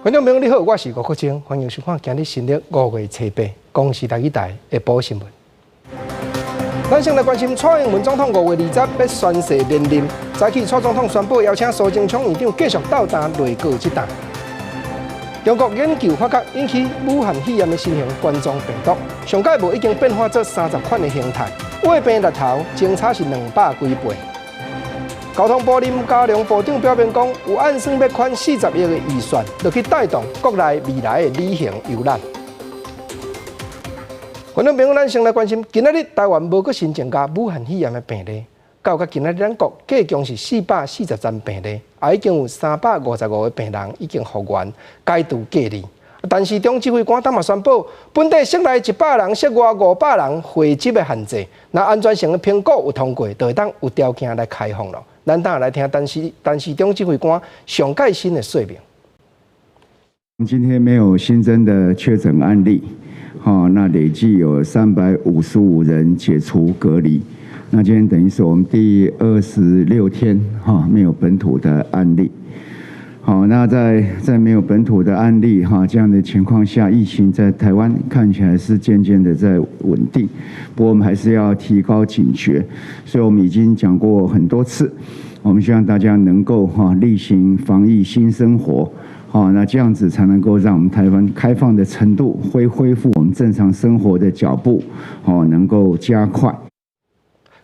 觀眾朋友你好，我是吳國清，歡迎收看今日新曆5月初八公視台語台下晡新聞。咱先來關心蔡英文總統5月20欲宣誓連任，早起蔡總統宣布邀請蘇貞昌院長繼續鬥擔內閣這擔。中國研究發覺引起武漢肺炎的新型冠狀病毒，上蓋無已經變化做30款的形態，患病率頭相差是200幾倍。交通部林佳龍部長表明講，有按算欲款40億的預算，落去帶動國內未來的旅行遊覽。觀眾朋友，咱先來關心，今仔日台灣無閣新增加武漢肺炎的病例，到佮今仔日咱國計共是443病例，也已經有355個病人已經復原解除隔離。陳時中指揮官當嘛宣布，本地室內100人、室外500人會集的限制，若安全性的評估有通過，就會當有條件來開放囉。咱等下來聽陳時中指揮官上蓋新的說明。今天沒有新增的確診案例，好，那累計有355人解除隔離。那今天等於是我們第26天，哈，沒有本土的案例。好，那在沒有本土的案例，哈，這樣的情況下，疫情在台灣看起來是漸漸的在穩定。不過我們還是要提高警覺，所以我們已經講過很多次，我們希望大家能夠哈力行防疫新生活，好，那這樣子才能夠讓我們台灣開放的程度恢復我們正常生活的腳步，哦，能夠加快。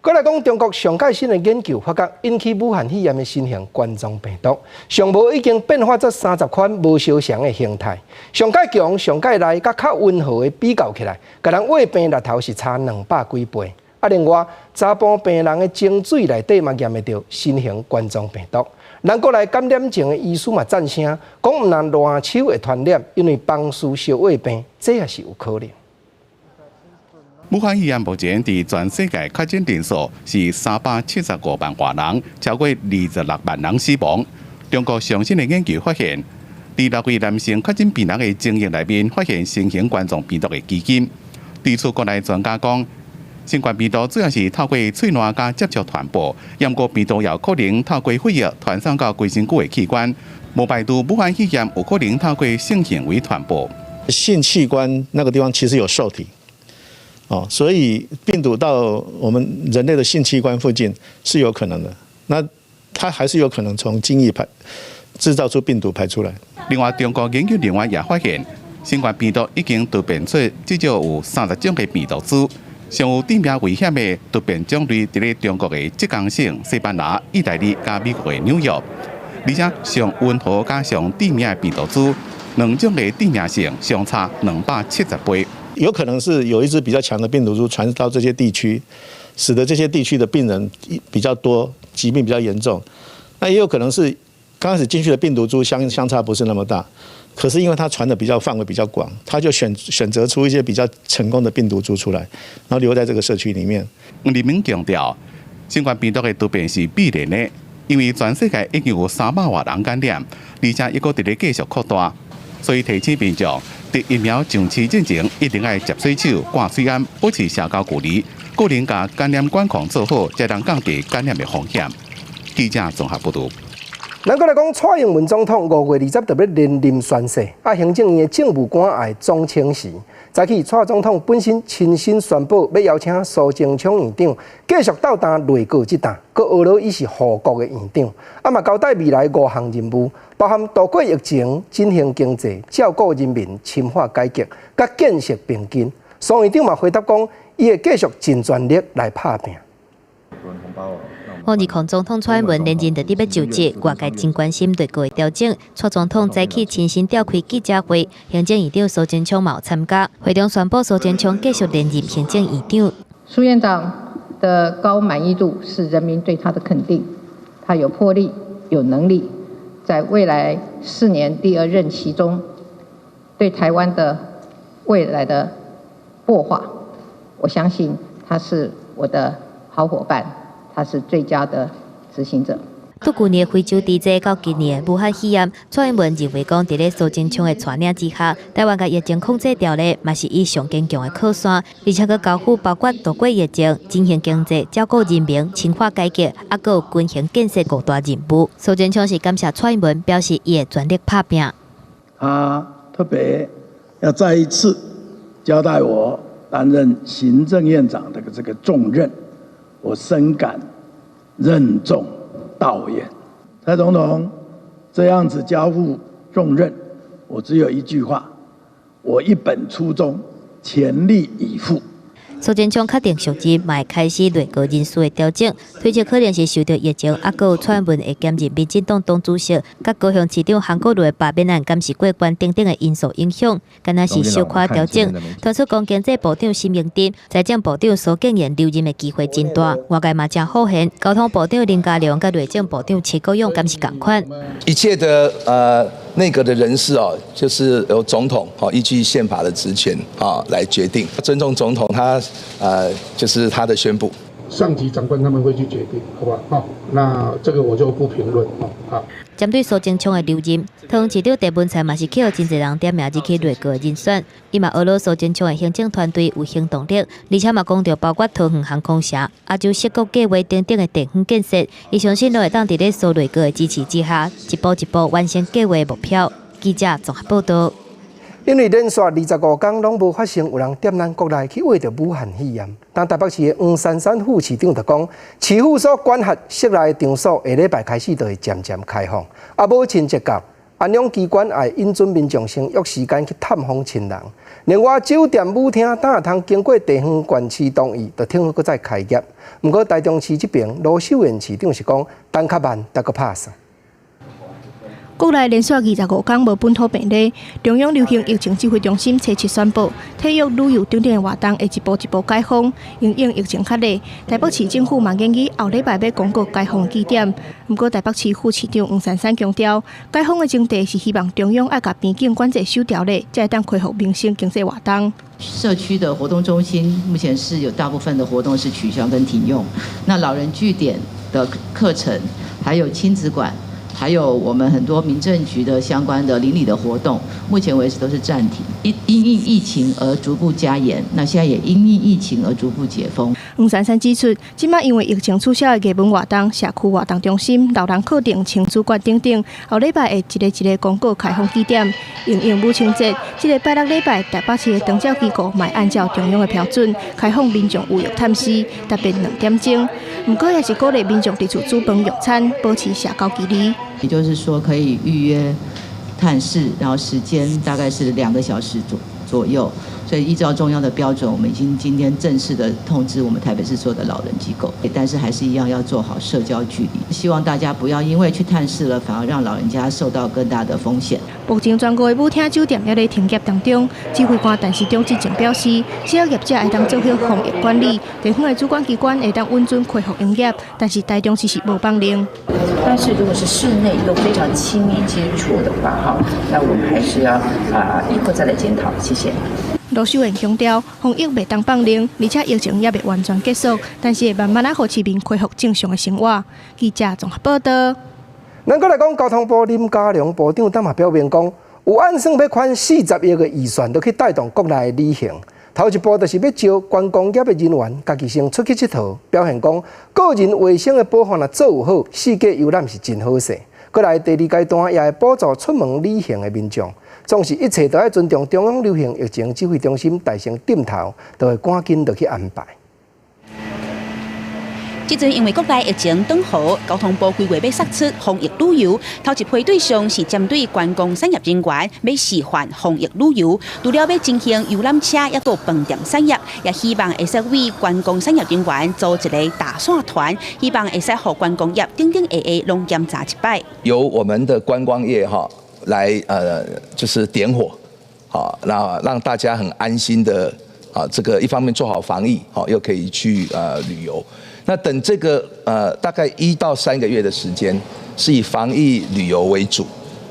閣來講，中國上蓋新的研究發覺，引起武漢肺炎的新型冠狀病毒，上無已經變化做30款無相仝的形態。上蓋強、上蓋來，佮較溫和的比較起來，共人患病率頭是差200幾倍。啊，另外，查埔病人的精水內底嘛驗會著新型冠狀病毒。咱國內感染症的醫師嘛贊聲，講毋但爛手會傳染，因為房事相患病，這也是有可能。武漢肺炎目前佇全世界確診人數是375萬外人，超過26萬人死亡。中國上新的研究發現，佇六位男性確診病人的精液內面發現新型冠狀病毒的基因。對此，國內專家講，新冠病毒主要是透過喙瀾佮接觸傳播，毋過病毒也有可能透過血液傳送到規身軀的器官。無排除武漢肺炎有可能透過性行為傳播。性器官那個地方其實有受體。哦，所以病毒到我們人類的性器官附近是有可能的，那它還是有可能從精液排製造出病毒排出來。另外，中國研究人員也發現，新冠病毒已經突變出至少有30種的病毒株，上有致命危險的突變種類，佇咧中國的浙江省、西班牙、意大利佮美國的紐約，而且上溫和佮上致命的病毒株，兩種的致命性相差270倍。有可能是有一支比較強的病毒株傳到這些地區，使得這些地區的病人比較多，疾病比較嚴重。那也有可能是剛開始進去的病毒株相差不是那麼大，可是因為它傳的比較範圍比較廣，它就選擇出一些比較成功的病毒株出來，然後留在這個社區裡面。黃立明強調，新冠病毒的突變是必然的，因為全世界已經有300外人感染，而且猶閣佇咧繼續擴大，所以提醒民眾，佇疫苗上市進前，一定愛捷洗手、掛喙罨，保持社交距離，個人共感染管控做好，才能降低感染的風險。記者綜合報導。咱閣來講，蔡英文總統5月20就欲連任宣誓，啊，行政院的政務官會總請辭。早起蔡總統本身親身宣布，欲邀請蘇貞昌院長繼續鬥擔內閣這擔，閣呵咾伊是護國的院長。啊嘛交代未來五項任務，包含渡過疫情、振興經濟、照顧人民、深化改革、佮建設並進。蘇院長嘛回答講，伊會繼續盡全力來拍拚。二零總統蔡英文連任就佇欲就職，外界真關心內閣的調整。蔡總統早起親身召開記者會，行政院長蘇貞昌嘛有參加。會中宣布蘇貞昌繼續連任行政院長。蘇院長的高滿意度是人民對他的肯定，他有魄力、有能力，在未來4年第二任期中，對台灣的未來的擘畫，我相信他是我的好夥伴。他是最佳的執行者。對舊年非洲豬災到今年武漢肺炎，蔡英文認為講，佇咧蘇貞昌的帶領之下，台灣共疫情控制牢咧，嘛是伊上堅強的靠山，而且閣交付包括渡過疫情、振興經濟、照顧人民、深化改革，猶閣有軍行建設五大任務。蘇貞昌是感謝蔡英文，表示伊會全力拍拚。他特別要再一次交代我擔任行政院長的這個重任，我深感任重道遠。蔡總統這樣子交付重任，我只有一句話：我一本初衷，全力以赴。蘇貞昌確定續任，嘛會開始內閣人事的調整，推測可能是受著疫情，抑閣有蔡英文會兼任民進黨黨主席，佮高雄市長韓國瑜的罷免案監視過關等等的因素影響，敢若是小可調整。傳出講經濟部長沈榮津、財政部長蘇建榮留任的機會真大，外界嘛誠好奇，交通部長林佳龍佮內政部長徐國勇敢是仝款？一切的內閣的人事哦，就是由總統哦依據憲法的職權啊來決定，尊重總統他就是他的宣布。上級長官他們會去決定，好吧？好，那這個我就不評論哦。好。針對蘇貞昌的留任，桃園市長鄭文燦嘛是去予真濟人點名入去內閣人選，伊嘛呵咾蘇貞昌的行政團隊有行動力，而且嘛講著包括桃園航空城、亞洲矽谷計畫等等的地方建設，伊相信攏會當佇咧蘇內閣的支持之下，一步一步完成計畫目標。記者綜合報道。因為連續25天攏無發生有人踮咱國內去穢著武漢肺炎，但台北市的黃珊珊副市長就講，市府所管轄室內場所下禮拜開始就會漸漸開放。啊，母親節到，安養機關會允准民眾先約時間去探訪親人。另外，酒店、舞廳等會通經過地方縣市同意，就聽閣再開業。毋過台中市這爿盧秀燕市長是講，等較慢，猶閣拍算。國內連續25天無本土病例，中央流行疫情指揮中心初七宣布，體育、旅遊等等的活動會一步一步解封。因應疫情較熱，台北市政府嘛建議後禮拜欲公告解封的地點。毋過台北市副市長黃珊珊強調，解封的前提是希望中央愛共邊境管制收條咧，才會當恢復民生經濟活動。社區的活動中心目前是有大部分的活動是取消跟停用。那老人據點的課程，還有親子館。還有我們很多民政局的相關的鄰里的活動，目前為止都是暫停。因因應疫情而逐步加嚴，那現在也因應疫情而逐步解封。黃珊珊指出，這擺因為疫情取消的藝文活動、社區活動中心、老人課程、親子館等等，後禮拜會一个一个公告開放地點。因應母親節，這个拜六禮拜台北市的長照機構嘛按照中央的標準開放民眾預約探視，特別2點鐘。毋過也是鼓勵民眾佇厝煮飯用餐，保持社交距離。也就是說，可以預約探視，然後時間大概是2個小時左右。所以依照中央的標準，我們已經今天正式的通知我們台北市所有的老人機構，但是還是一樣要做好社交距離。希望大家不要因為去探視了，反而讓老人家受到更大的風險。目前全國的舞廳酒店猶咧停業當中，指揮官陳時中之前表示，只要業者會當做好防疫管理，地方的主管機關會當允准恢復營業，但是台中市是無放令。但是如果是室內又非常親密接觸的話，哈，那我們還是要啊以後再來檢討。謝謝。盧秀燕強調，防疫袂當放任，而且疫情猶未完全結束，但是會慢慢仔予市民恢復正常的生活。記者綜合報道。咱閣來講，交通部林佳龍部長當嘛表明講，有按算欲款40億的預算，都去帶動國內的旅行。頭一步就是欲招觀光業的人員，家己先出去𨑨迌，表現講個人衛生的保護若做有好，四界遊覽是真好勢。閣來第二階段也會補助出門旅行的民眾。總是一切都愛尊重中央流行疫情指揮中心帶先點頭，就會趕緊落去安排。這陣因為國內疫情轉好，交通部規劃欲釋出防疫旅遊，頭一批對象是針對觀光產業人員，欲示範防疫旅遊。除了欲進行遊覽車，抑閣飯店產業，也希望會使為觀光產業人員組一个踏線團，希望會使予觀光業頂頂下下攏檢查一擺。由我們的觀光業哈來就是點火，好，那讓大家很安心的啊，這個一方面做好防疫，好，又可以去旅遊。那等這個大概1到3個月的時間，是以防疫旅遊為主。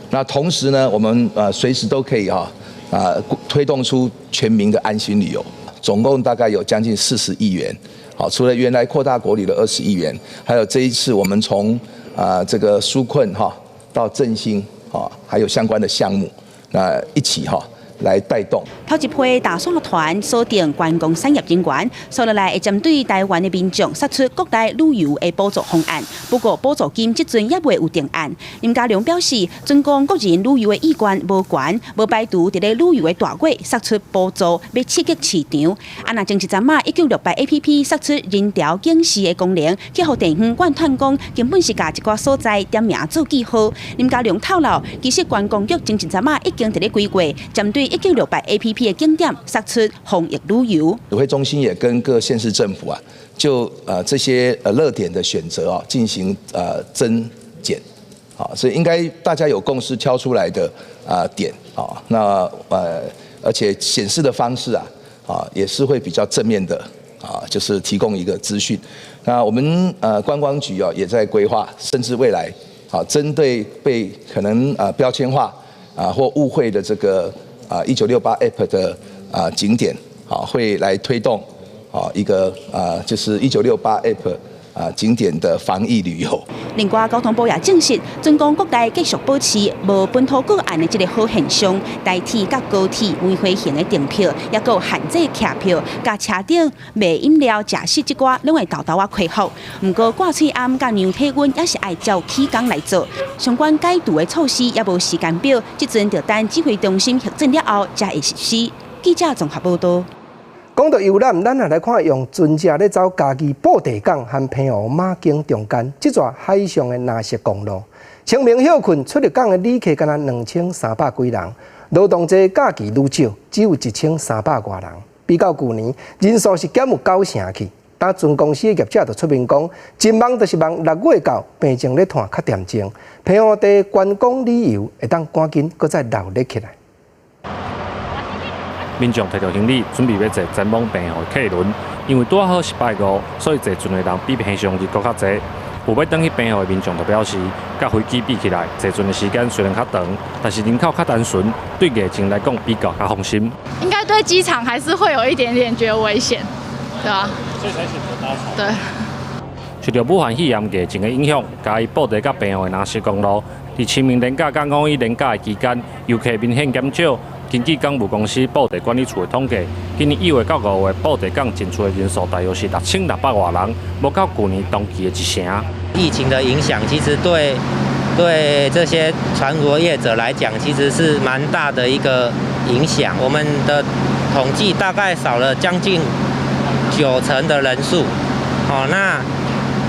那同時呢，我們隨時都可以哈啊推動出全民的安心旅遊，總共大概有將近40億元。好，除了原來擴大國旅的20億元，還有這一次我們從啊這個紓困哈到振興啊，還有相關的項目，那一起哈來帶動。頭一批大散團鎖定觀光產業人員，接落來會針對台灣的民眾釋出國內旅遊的補助方案。不過補助金這陣猶未有定案。林佳龍表示，準講個人旅遊的意願無懸，無排除佇咧旅遊的大月釋出補助，欲刺激市場。啊，若前一陣仔1968 APP 釋出人潮警示的功能，去予地方怨嘆講根本是共一寡所在點名做記號。林佳龍透露，其實觀光局前一陣仔已經佇咧規劃，針對1968 APP 的景點釋出防疫旅遊。指揮中心也跟各縣市政府啊，就這些熱點的選擇啊，進行增減，啊，所以應該大家有共識挑出來的啊點啊，那而且顯示的方式啊，也是會比較正面的啊，就是提供一個資訊。那我們觀光局啊也在規劃，甚至未來啊針對被可能標籤化啊或誤會的這個啊1968 App 的啊景點啊，會來推動啊一個啊就是1968 App 啊景點的防疫旅遊。另外，交通部也證實，準講國內繼續保持無本土個案的這個好現象，台鐵佮高鐵梅花行的訂票，抑閣有限制客票，佮車頂賣飲料、食食這寡，攏會沓沓仔恢復。毋過掛喙罨佮量體溫也是愛照起工來做。相關解除的措施猶無時間表，這陣著等指揮中心核准了後，才會實施。記者綜合報道。講到遊覽，咱也來看用船隻咧走嘉義布袋港和澎湖馬公中間這逝海上的藍色公路。清明歇睏出入港的旅客敢若2300幾人，勞動節假期愈少，只有1300外人。比較舊年人數是減有9成去。但船公司的業者就出面講，真忙就是望6月到病情咧湠較恬靜，澎湖地觀光旅遊會當趕緊閣再鬧熱起來。民眾提著行李，準備欲坐前往澎湖的客輪，因為拄好是拜五，所以坐船的人比平常日閣較濟。有欲轉去澎湖的民眾就表示，佮飛機比起來，坐船的時間雖然較長，但是人口較單純，對疫情來講比較較放心。應該對機場還是會有一點點覺得危險，對吧？所以才選擇搭船。對。受著武漢肺炎疫情的影響，嘉義布袋佮澎湖的藍色公路，佇清明連假佮五一連假的期間，遊客明顯減少。根據港務公司布袋管理處的統計，今年1月到5月，布袋港進出的人數大約是6600外人，無夠舊年同期的一成。疫情的影響，其實對這些船舶業者來講，其實是蠻大的一個影響。我們的統計大概少了將近9成的人數，哦，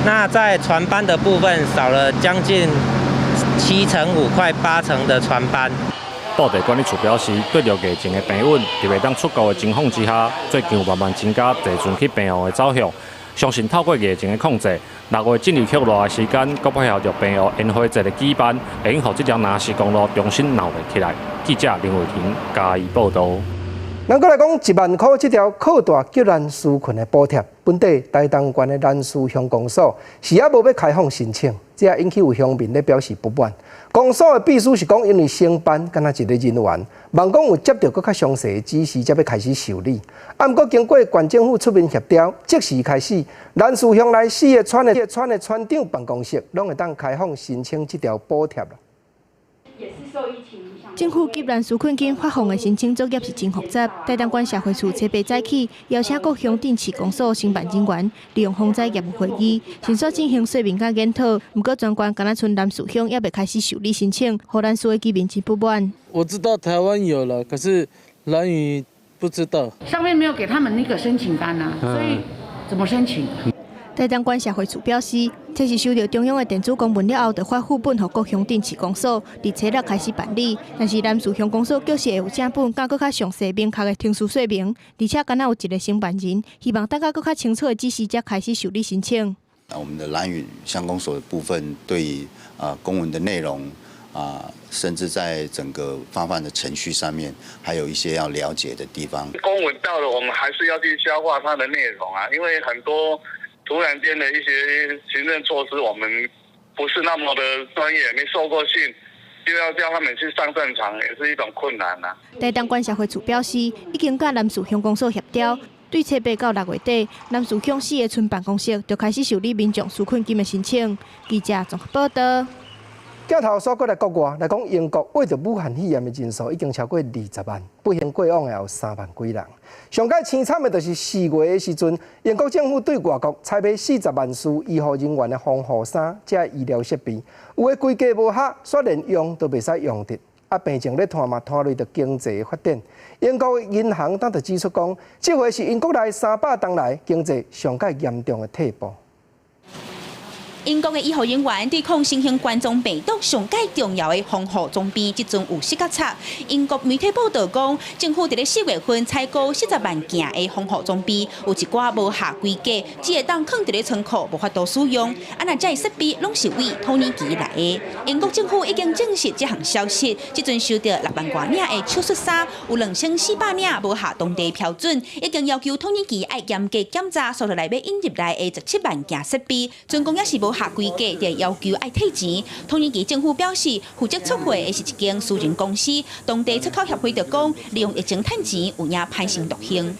那在船班的部分少了將近7.5%，快8成的船班。布袋管理處表示，對著疫情的平穩，佇袂當出國的情況之下，最近有慢慢增加坐船去澎湖的走向。相信透過疫情的控制，6月進入酷熱的時間，閣配合著澎湖煙花節的舉辦，會用予這條藍色公路重新鬧熱起來。記者林慧婷嘉義報導。咱閣來講1萬箍這條擴大急難紓困的補貼，本地台東縣的蘭嶼鄉公所是猶無欲開放申請，這也引起有鄉民咧表示不滿。公所的秘書是講，因為承辦敢若一个人員，望講有接著閣較詳細的指示，才欲開始受理。啊，毋過經過縣政府出面協調，即時開始，蘭嶼鄉內四个村的村長辦公室，攏會當開放申請這條補貼啦。政府急難紓困金發放的申請作業是真複雜。台東縣社會處初八早起，邀請各鄉鎮市公所承辦人員，利用防災業務會議，迅速進行說明佮研討。毋過全縣敢若賰蘭嶼鄉猶未開始受理申請，予蘭嶼的居民真不滿。我知道台灣有了，可是蘭嶼不知道。上面沒有給他們那個申請單啊，所以怎麼申請？台東縣社會處表示，這是收到中央的電子公文了後，就發副本予各鄉鎮市公所，佇初六開始辦理。但是蘭嶼鄉公所表示會有正本，佮閣較詳細明確的程序說明，而且敢若有一個承辦人，希望等較閣較清楚的指示，才開始受理申請。我們的蘭嶼鄉公所的部分，對公文的內容啊，甚至在整個發放的程序上面，還有一些要了解的地方。公文到了，我們還是要去消化它的內容啊，因為很多突然間的一些行政措施，我們不是那麼的專業，沒受過訓，就要叫他們去上戰場，也是一種困難啊。台東縣社會處表示，已經佮蘭嶼鄉公所協調，對初八到6月底，蘭嶼鄉四个村辦公室就開始受理民眾紓困金的申請。記者綜合報道。鏡頭煞過來國外來講，英國秽著武漢肺炎的人數已經超過20萬，不幸過往的有3萬幾人。上蓋凄慘的就是4月的時陣，英國政府對外國採買40萬束醫護人員的防護衫，這醫療設備，有的規格無合，煞連用都袂使用得。啊，病情咧拖嘛拖累著經濟發展。英國銀行當就指出講，這回是英國內300冬來經濟上蓋嚴重的退步。英國的醫護人員對抗新型冠狀病毒上蓋重要的防護裝備，這陣有死較慘。英國媒體報導講，政府佇咧4月份採購40萬件的防護裝備，有一寡無合規格，只會當囥佇咧倉庫，無法度使用。啊，若這設備攏是為土耳其來的。英國政府已經證實這項消息，這陣收著6萬外領的手術衫，有2400領無合當地標準，已經要求土耳其愛嚴格檢查，煞落來欲引入來的17萬件設備，總共也是無合規格，就要求愛退錢。土耳其政府表示，負責出貨的是一間私人公司。當地出口協會就講，利用疫情趁錢有影歹心毒行。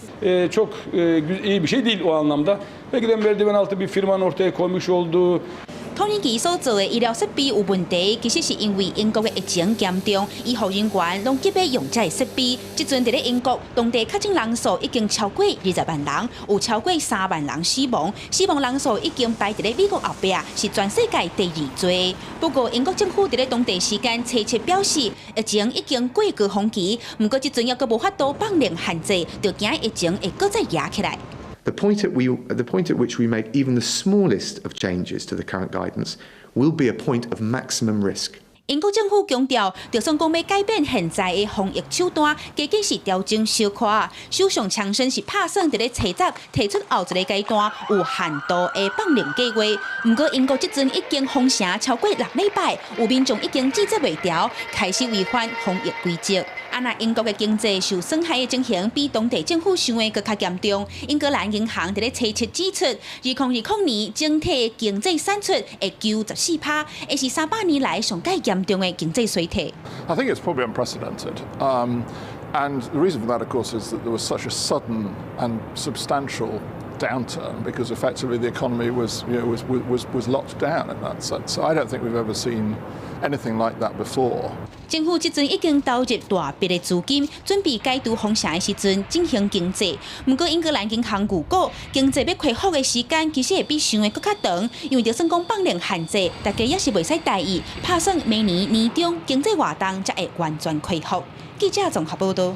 Çok iyi bir şey değil o anlamda. Belki de merdiven altı bir firmanın ortaya koymuş olduğu 土耳其所做的醫療設備有問題，其實是因為英國的疫情嚴重，醫護人員攏急欲用這个設備。這陣佇咧英國，當地確診人數已經超過20萬人，有超過3萬人死亡，死亡人數已經排佇咧美國後壁，是全世界第二濟。不過，英國政府佇咧當地時間初七表示，疫情已經過高峰期，毋過這陣猶閣無法度放令限制，就驚疫情會閣再夯起來。 The point at which we make even the smallest of changes to the current guidance will be a point of maximum risk. 英國政府強調，就算講欲改變現在的防疫手段，僅僅是調整小可。首相強生是拍算佇咧初十提出後一个階段有限度的放令計劃。毋過英國這陣已經封城超過6禮拜，有民眾已經拒絕袂牢，開始違反防疫規則。啊，若英國的經濟受損害的情形比當地政府想的閣較嚴重。英格蘭銀行佇咧初七指出，2020年整體經濟產出會減14%，會是300年來上蓋嚴重的經濟衰退。 I think it's probably unprecedented. And the reason for that, of course, is that there was such a sudden and substantial downturn because effectively the economy was, you know, was, was, was locked down in that sense. So I don't think we've ever seen anything like that before. 政府這陣已經投入大筆的資金，準備解除封城的時陣振興經濟。毋過英格蘭銀行預估，經濟欲恢復的時間其實會比想的閣較長，因為就算講放令限制，大家也是袂使大意，拍算明年年中經濟活動才會完全恢復。記者綜合報導。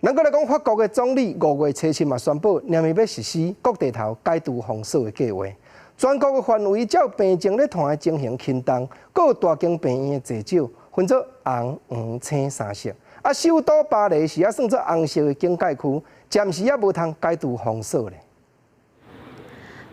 咱閣來講，法國的總理5月初七嘛宣布，明年欲實施各地頭解除封鎖的計劃。全國的範圍照病情咧傳的情形輕重，閣有大間病院的濟少，分做紅、黃、青三色。啊，首都巴黎是猶算做紅色的警戒區，暫時猶無通解除封鎖咧。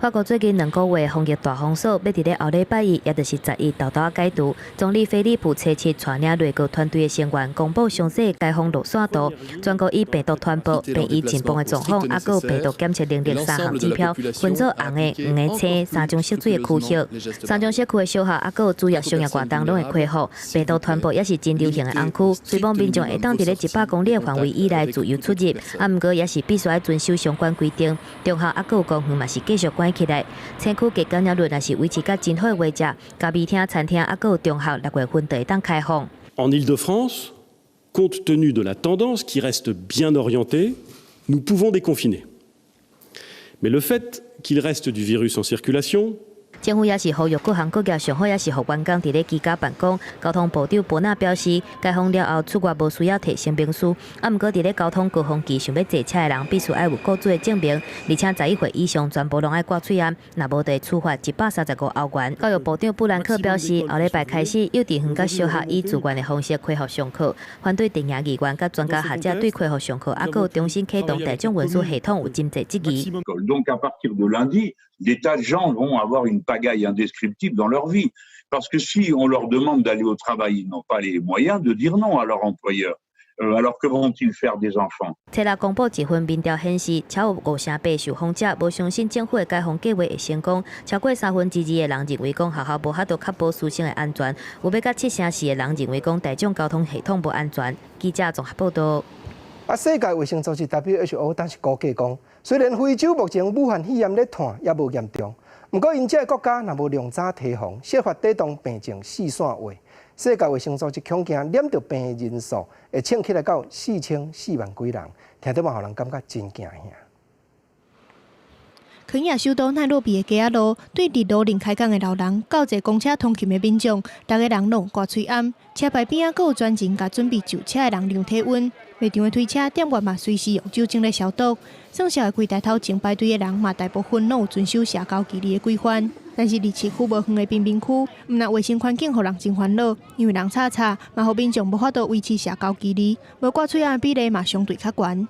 法國最近2個月防疫大封鎖，欲佇咧後禮拜一，也就是10日，沓沓仔解除。總理菲利普初七帶領內閣團隊的成員公布詳細解封路線圖，全國以病毒傳播、病醫緊繃的狀況，猶閣有病毒檢測能力三項指標，分做紅的、黃的、青三種色水的區域。三種色區的小學，猶閣有主要商業活動攏會恢復。病毒傳播也是真流行的紅區，雖罔民眾會當佇咧100公里的範圍以內自由出入，啊，毋過也是必須愛遵守相關規定。中學猶閣有公園嘛是繼續關起來，青區的感染率若是維持甲真好的話，咖啡廳、餐廳猶閣有中學6月份就會當開放。 En Île-de-France, compte tenu de la tendance qui reste bien orientée, nous pouvons déconfiner. Mais le fait qu'il reste du virus en circulation, 政府也是呼籲各行各業，上好也是予員工佇咧居家辦公。交通部長博納表示，解封了後出外無需要提聲明書，啊，毋過佇咧交通高峰期想欲坐車的人，必須愛有僱主的證明，而且11歲以上全部攏愛掛喙罨，若無就會處罰135歐元。教育部長布蘭克表示，後禮拜開始，幼稚園佮小學以自願的方式恢復上課。反對陣營議員佮專家學者對恢復上課，猶閣有重新啟動大眾運輸系統有真濟質疑。 Donc à partir de lundi, des tas de gens vont avoir une pagaille indescriptible dans leur vie. Parce que si on leur demande d'aller au travail, ils n'ont pas les moyens de dire non à leur employeur. Alors que vont-ils faire des enfants？初六公布一份民調顯示，超有58%受訪者無相信政府的解封計畫會成功，超過2/3的人認為講學校無法度確保師生的安全，有欲到74%的人認為講大眾交通系統無安全。記者綜合報導。啊，世界衛生組織 WHO 當時估計講，雖然非洲目前武漢肺炎咧傳猶無嚴重，毋過𪜶這个國家若無量早提防，設法抵擋病情四散話，世界衛生組織恐驚染著病的人數會衝起來到4004萬幾人，聽著嘛，予人感覺真驚嚇。肯亞首都奈洛比的街仔路，對佇路輪開工的老人，到坐公車通勤的民眾，逐个人攏有掛喙罨。車牌邊仔閣有專人共準備就車的人量體溫。賣場的推車店員嘛隨時用酒精來消毒。算數的櫃台頭前排隊的人嘛，大部分攏有遵守社交距離的規範。但是佇市區無遠的貧民區，毋但衛生環境予人真煩惱，因為人吵吵，嘛予民眾無法度維持社交距離，無掛喙罨的比例嘛相對較懸。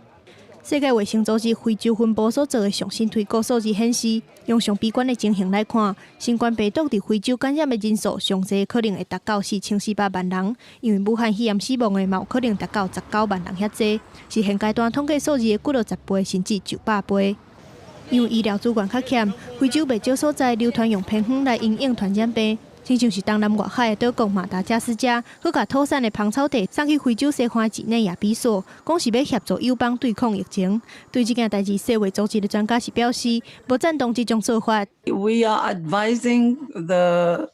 世界衛生組織非洲分部所做的上新推估數字顯示，用上悲觀的情形來看，新冠病毒佇非洲感染的人數上濟可能會達到4400萬人，因為武漢肺炎死亡的嘛有可能達到19萬人遐濟，是現階段統計數字的幾落十倍，甚至上百倍。因為醫療資源較欠，非洲袂少所在流傳用偏方來因應傳染病。親像是東南外海的島國馬達加斯加，閣共土產的芳草地送去非洲西岸幾內亞比索，講是欲協助友邦對抗疫情。對這件代誌，世衛組織的專家是表示，無贊同這種做法。 We are advising the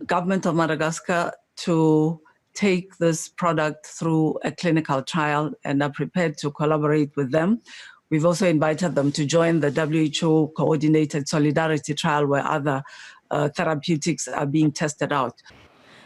government of Madagascar to take this product through a clinical trial and are prepared to collaborate with them. We've also invited them to join the WHO coordinated solidarity trial where other therapeutics are being tested out.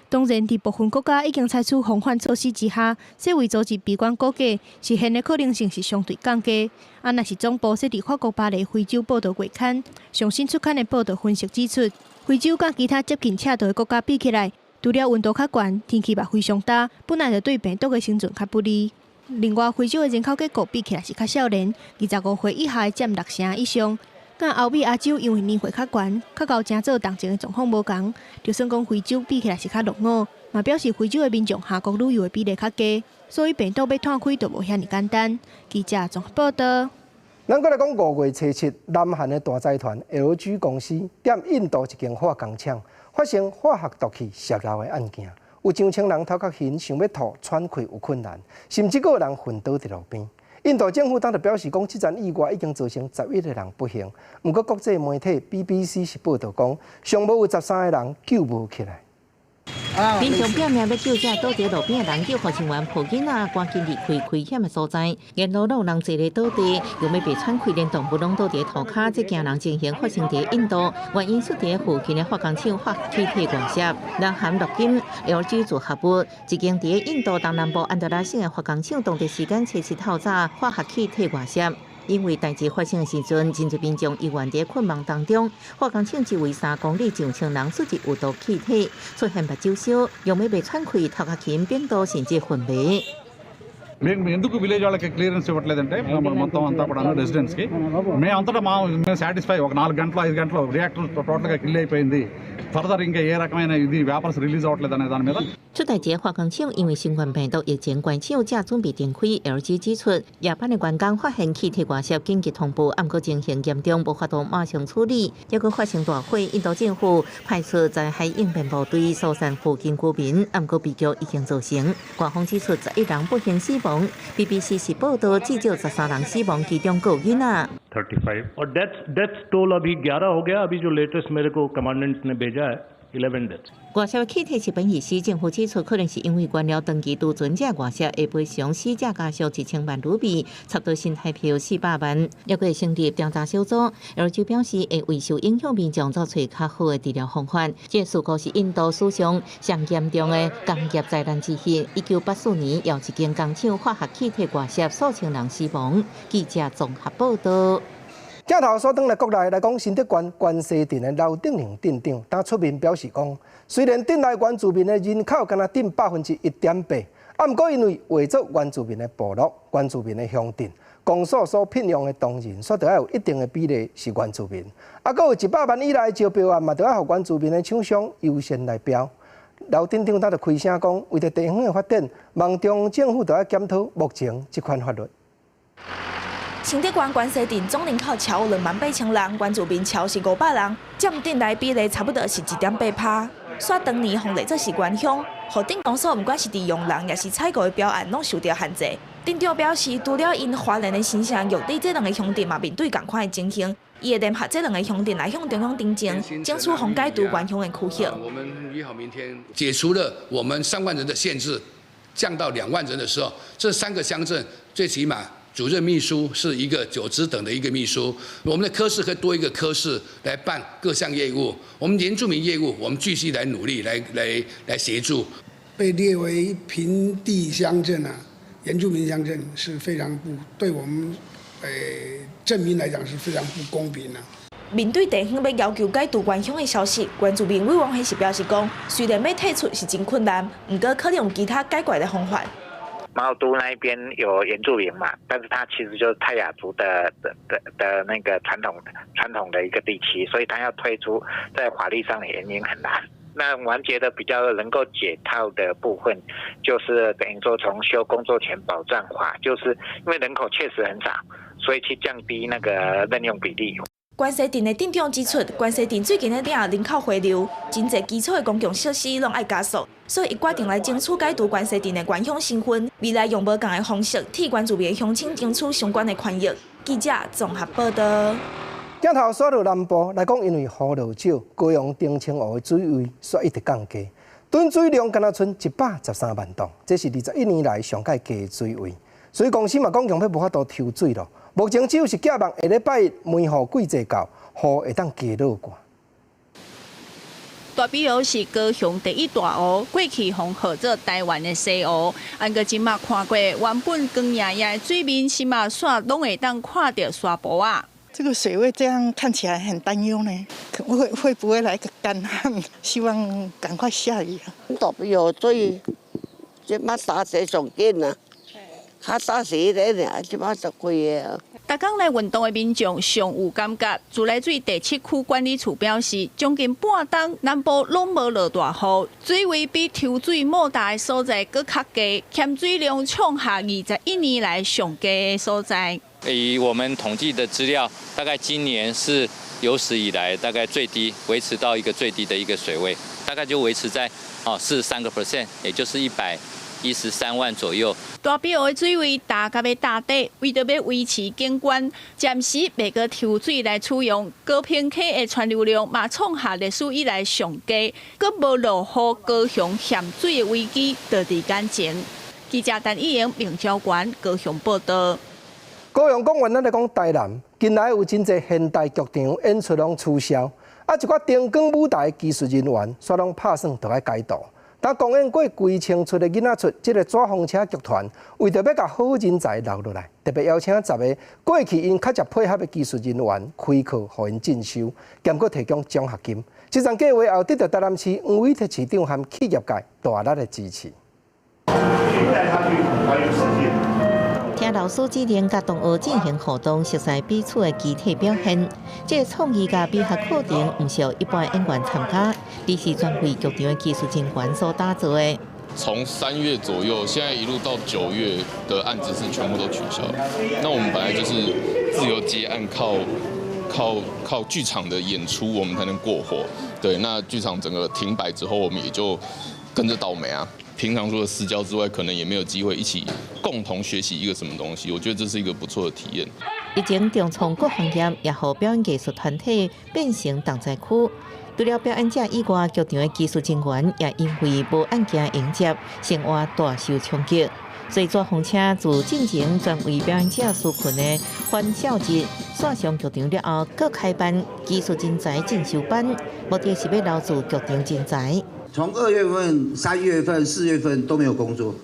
當然，佇部分國家已經採取防範措施之下，世衛組織悲觀估計，實現的可能性是相對降低。啊，若是總部設佇法國巴黎非洲報道月刊上新出刊的報道分析指出，非洲佮其他接近赤道的國家比起來，除了溫度較懸，天氣嘛非常焦，本來就對病毒的生存較不利。另外，非洲的人口結構比起來是較少年，25歲以下佔六成以上。佮歐美亞洲因為年歲較懸，較𠢕成做同情的狀況無仝，就算講非洲比起來是較落伍，嘛表示非洲的民眾下國旅遊的比例較低，所以病毒欲湠開就無遐爾簡單。記者綜合報道。咱閣來講5月初7，南韓的大財團 LG 公司踮印度一間化工廠發生化學毒氣洩漏的案件，有上千人頭殼痕，想欲吐喘氣有困難，甚至閣有人昏倒佇路邊。印度政府當時表示講，這場意外已經造成11個人不幸。毋過國際媒體 BBC 是報導講，上無有13個人救無起來。民眾拼命欲救這倒佇路邊的人，救護人員抱囡仔趕緊離開危險的所在。沿路攏有人坐咧倒地，欲欲喘氣，連動物攏倒佇塗跤。這驚人情形發生佇印度，原因出佇附近的化工廠化學氣體外洩。南韓樂金 LG 組合物一間佇印度東南部安德拉省的化工廠，當地時間初七透早化學氣體外洩。因為代誌發生的時陣，真濟民眾猶原佇困夢當中。化工廠周圍3公里上千人吸入有毒氣體，出現目睭燒，欲欲喘氣、頭殼痕、變多，甚至昏迷。మేము ఎందుకు విలేజ్ వాళ్ళకి క్లియరెన్స్ ఇవ్వట్లేదంటే మొత్తం అంతా కూడా రెసిడెంట్స్కి మేము అంతటా మా మేము సాటిస్ఫై ఒక 4 గంటలు 5 గంటలు రియాక్టర్ టోటల్గా కిల్ అయిపోయింది. ఫర్దర్ ఇంకా ఏ రకమైన ఇది వేపర్స్ రిలీజ్ అవ్వట్లేదు అనే దాని మీద. 出代誌化工廠因為新冠病毒疫情關廠正準備停開，LG 指出夜班的員工發現氣體外洩，緊急通報，毋過情形嚴重，無法度馬上處理。抑閣發生大火，印度政府派出災害應變部隊疏散附近居民，毋過悲劇已經造成。官方指出11人不幸死亡，BBC 是報導至少13人死亡，其中閣有囡仔。 35 और death death toll अभी 11 हो गया. अभी जो लेटेस्ट मेरे को कमांडेंट ने भेजा है, 11 death. 外洩氣體是苯乙烯，政府指出可能是因為原料長期儲存這外洩，會賠償死者家屬1000萬盧比，差不多新台幣400萬。抑閣會成立調查小組，LG 表示會為受影響民眾做揣較好的治療方法。這事故是印度史上上嚴重的工業災難之一。1984年，有一間工廠化學氣體外洩，數千人死亡。記者綜合報導。鏡頭鎖轉來國內來講，新竹縣關西鎮的劉德寧鎮長，當出面表示講，雖然鎮內原住民的人口敢若佔1.8%，啊，毋過因為劃做原住民的部落、原住民的鄉鎮，公所所聘用的同仁，煞著愛有一定的比例是原住民，啊，閣有100萬以內的招標案嘛，著愛予原住民的廠商優先來標。劉鎮長當就開聲講，為著地方的發展，望中央政府著愛檢討目前這款法律。新竹縣關西鎮總人口超28,000人，原住民超是500人，佔鎮內比例差不多是1.8趴。煞當年予列做是原鄉，予鎮公所毋管是佇用人抑是採購的標案，攏受著限制。鎮長表示，除了𪜶花蓮的新城玉里這兩个鄉鎮嘛面對仝款的情形，伊會聯合這兩个鄉鎮來向中央陳情，爭取予解除原鄉的區域。我們約好明天解除了我們3萬人的限制，降到2萬人的時候，這三個鄉鎮最起碼主任秘書是一個九職等的一個秘書，我們的科室可以多一個科室來辦各項業務。我們原住民業務，我們繼續來努力來協助。被列為平地鄉鎮啊，原住民鄉鎮是非常不對我們鎮民來講是非常不公平啊。面對地方欲要求解除原鄉的消息，原住民委員會是表示講，雖然欲退出是真困難，毋過可能有其他解決的方法。貓都那邊有原住民嘛，但是他其實就是泰雅族的那個傳統的一個地區，所以他要退出，在法律上的原因很難。那我們覺得比較能夠解套的部分，就是等於說從修工作權保障法，就是因為人口確實很少，所以去降低那個任用比例。關西鎮的鎮長指出，關西鎮最近咧領人口回流，真濟基礎的公共設施攏愛加速，所以伊決定來爭取解除關西鎮的原鄉身份，未來用無仝的方式替原住民鄉親爭取相關的權益。記者綜合報道。鏡頭煞落南部來講，因為雨落少，高雄澄清湖的水位煞一直降低，囤水量敢若賰113萬噸，這是21年來上蓋低的水位。所以公司嘛講，強欲無法度抽水囉。目前只有是寄望下禮拜一梅雨季節到，雨會當加落蓋。大比湖是高雄第一大湖，過去予號做台灣的西湖。毋過這馬看過原本光熠熠的水面，這馬煞攏會當看著沙埔仔。這個水位這樣看起來很擔憂呢，會不會來個乾旱？希望趕快下雨啊！大比湖水，這馬打水上緊啊，較早是彼个爾，這馬就貴个。逐工來運動的民眾上有感覺，自來水第七區管理處表示，將近半冬南部攏無落大雨，水位比抽水莫大的所在閣較低，欠水量創下21年來上低的所在。以我們統計的資料，大概今年是有史以來大概最低，維持到一個最低的一個水位，大概就維持在43%，也就是113萬左右。大比湖的水位焦甲欲焦底，為著欲維持景觀，暫時袂閣抽水來使用。高屏溪的川流量嘛創下歷史以來上低，閣無落雨，高雄欠水的危機就佇眼前。記者陳以瑩、明昭館高雄報道。高雄講完，咱來講台南。近來有真濟現代劇場演出攏取消，啊，一寡燈光舞台技術人員，煞攏拍算著愛改道。當公演過幾千齣的囡仔出，這个紙風車劇團為著欲共好人才留落來，特別邀請10个過去𪜶較捷配合的技術人員開課，予𪜶進修，兼閣提供獎學金。這項計劃也有得著台南市黃偉哲市長和企業界大力的支持。聽老師指令，佮同學進行互動，熟悉彼此的肢體表現。這个創意佮美學課程，毋是予一般演員參加，而是專為劇場的技術人員所打造的。從3月左右，現在一路到9月的案子是全部都取消。那我們本來就是自由接案，靠劇場的演出，我們才能過活。對，那劇場整個停擺之後，我們也就跟着倒霉啊。平常除了私交之外，可能也沒有機會一起共同學習一個什麼東西。我覺得這是一個不錯的體驗。疫情重創各行業，也予表演藝術團體變成重災區。除了表演者以外，劇場的技術人員也因為無案件迎接，生活大受衝擊。所以，紙風車自進前專為表演者紓困的歡笑日，線上劇場了後，閣開辦技術人才進修班，目的是欲留住劇場人才。從2月份、3月份、4月份都沒有工作，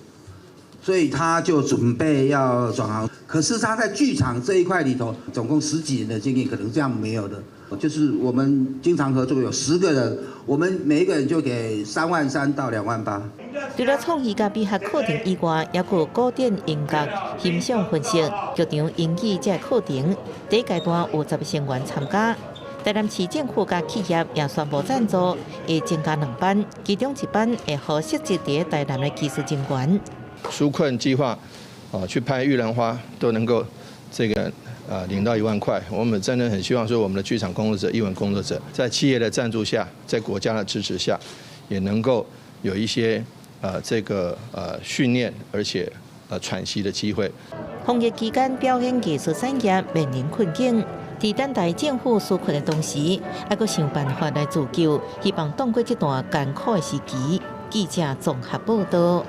所以他就準備要轉行。可是他在劇場這一塊裡頭，總共十幾年的經驗，可能這樣沒有的。就是我們經常合作有10個人，我們每一個人就給3萬3到2萬8。除了創意佮美學課程以外，猶閣有古典音樂欣賞分析、劇場英語這个課程。第一階段有10个成員參加。台南市政府佮企業也宣布贊助，會增加兩班，其中一班會予設置佇台南的技術人員。紓困計劃啊，去拍玉蘭花都能夠這個領到1萬塊。我們真的很希望說，我們的劇場工作者、藝文工作者，在企業的贊助下，在國家的支持下，也能夠有一些這個訓練，而且喘息的機會。防疫期間，表演藝術產業面臨困境，佇等待政府紓困的同時，還閣想辦法來自救，希望擋過這段艱苦的時期。記者綜合報道。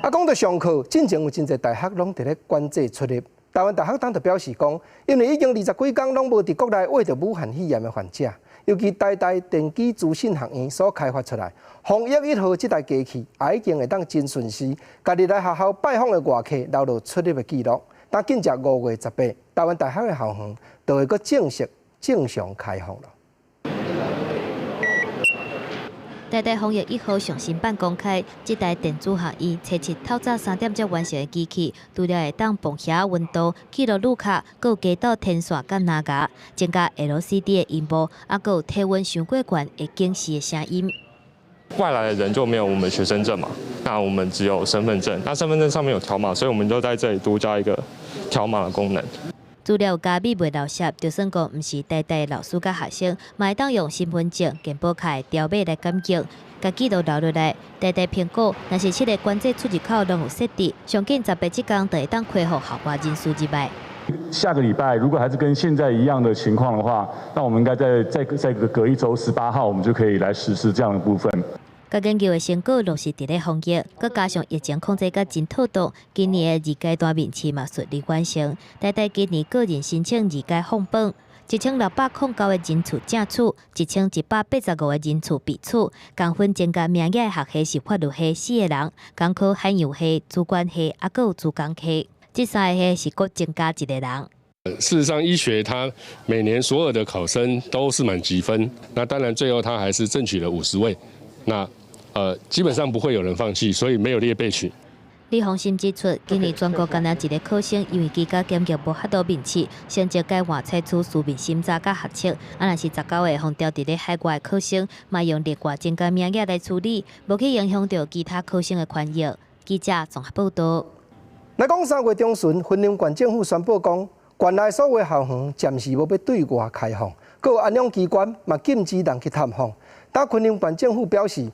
啊，講到上課，進前有真濟大學攏佇咧管制出入。台灣大學當就表示講，因為已經20幾工攏無佇國內挖著武漢肺炎的患者，尤其台大電機資訊學院所開發出來防疫一號這台機器，也已經會當真順時，共入來學校拜訪的外客留落出入的記錄。但緊接5月18，台灣大學的校園就會閣正式正常開放了。台大防疫一號上新版公開，這台電子學院初七透早3點才完成的機器，除了會當磅血溫度、記錄路卡，閣有加到天線佮藍牙，增加 LCD 的螢幕，還閣有體溫傷過懸會警示的聲音。外來的人就沒有我們學生證嘛，那我們只有身份證，那身份證上面有條碼，所以我們就在這裡多加一個條碼的功能。資料加密袂漏洩，就算講毋是台大老師佮學生，嘛會當用身份證、健保卡的條碼來檢驗，共記錄留落來。台大評估，若是七个關節出入口攏有設置，上緊18這工就會當恢復校外人士入來。下個禮拜如果還是跟現在一樣的情況的話，那我們應該再隔一週，18號我們就可以來實施這樣的部分。佮研究的成果落實佇咧防疫，閣加上疫情控制甲真妥當，今年的二階段面試嘛順利完成。台大今年個人申請二階放榜，1609個人次正取，1185個人次備取。共分增加名額的學系是法律系四個人，工科海洋系、資管系，猶閣有資工系，這三个系是閣增加一個人。事實上，醫學它每年所有的考生都是滿級分，那當然最後他還是爭取了50位。那基本上不會有人放棄，所以沒有列備取。李鴻信指出，今年全國干焦一个考生，因為機甲檢驗無法度面試，成績改換採取書面審查佮學測。啊，若是19个予調佇咧海外的考生，嘛用另外增加名額來處理，無去影響著其他考生的權益。記者綜合報道。來講3月中旬，雲林縣政府宣布講，縣內所有校園暫時無欲對外開放，閣有安養機關嘛禁止人去探訪。但雲林縣政府表示，